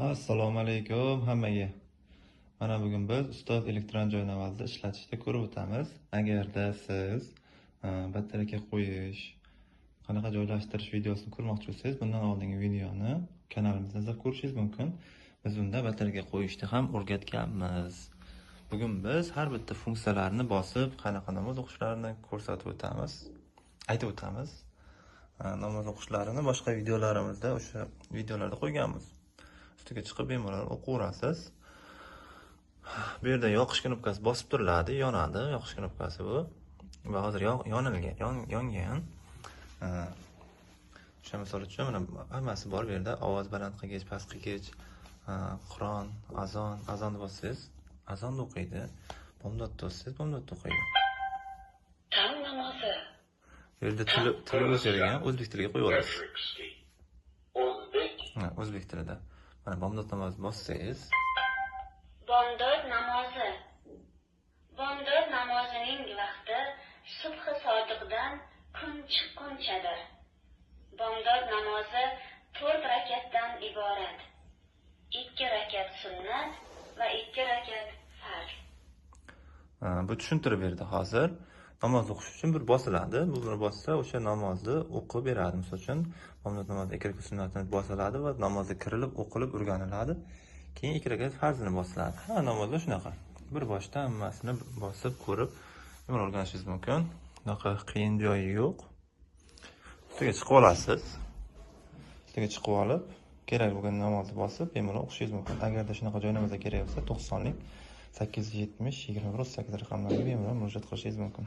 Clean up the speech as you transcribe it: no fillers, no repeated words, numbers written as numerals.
Assalomu alaykum hammaga. Mana bugun biz ustoz elektron joynamozni ishlatishda ko'rib o'tamiz. Agarda siz batareyka qo'yish, qanaqa joylashtirish videosini ko'rmoqchi bo'lsangiz, bundan oldingi videoni kanalimizda izlab ko'rishingiz mumkin. Biz unda batareyka qo'yishni ham o'rgatganmiz. Bugun biz har bitta funksiyalarni bosib, qanaqa namoz o'qishlarini ko'rsatib o'tamiz, aytib o'tamiz. Namoz o'qishlarini boshqa videolarimizda o'sha videolarda qo'yganmiz. Ustiga chiqib bemalol o'qiverasiz. Bu yerda yoqish knopkasi bosib turiladi, yonadi yoqish knopkasi bu. Va hozir yonilgan, yongan. O'sha misol uchun mana hammasi bor bu yerda. Ovoz baland qilgich, past qilgich, Qur'on, azon, azonni bossangiz, azonni o'qiydi. Bomdodni bossangiz, bomdodni o'qiydi. Tong namozi. Bu yerda tili o'zgargan, o'zbek tiliga qo'yib olasiz. Таджикский. O'zbek. Ha, o'zbek tilida. Mana bomdod namozi bossangiz, Bomdod namozi. Bomdod namozining vaqti subhi sodiqdan kun chiqqunchadir. Bomdod namozi 4 rakatdan iborat. 2 rakat sunnat va 2 rakat farz. Ha, bu tushuntirib berdi hozir. Namoz o'qish uchun bir bosiladi. Bu bir bossa o'sha namozni o'qib beradi. Misol uchun, bomdod namozi 2 rakat sunnatini bosiladi va namozga kirilib, o'qilib, o'rganiladi. Keyin 2 rakat farzini bosiladi. Ha, namozda shunaqa. Bir boshda hammasini bosib, ko'rib, bemalol o'rganishingiz mumkin. Unaqa qiyin joyi yo'q. Ustiga chiqib olasiz. Ustiga chiqib olib, kerak bo'lgan namozni bosib, bemalol o'qishingiz mumkin. Agarda shunaqa joy namozda kerak bo'lsa, 90lik 870 21 38 raqamlariga bemalol murojaat qilishingiz mumkin.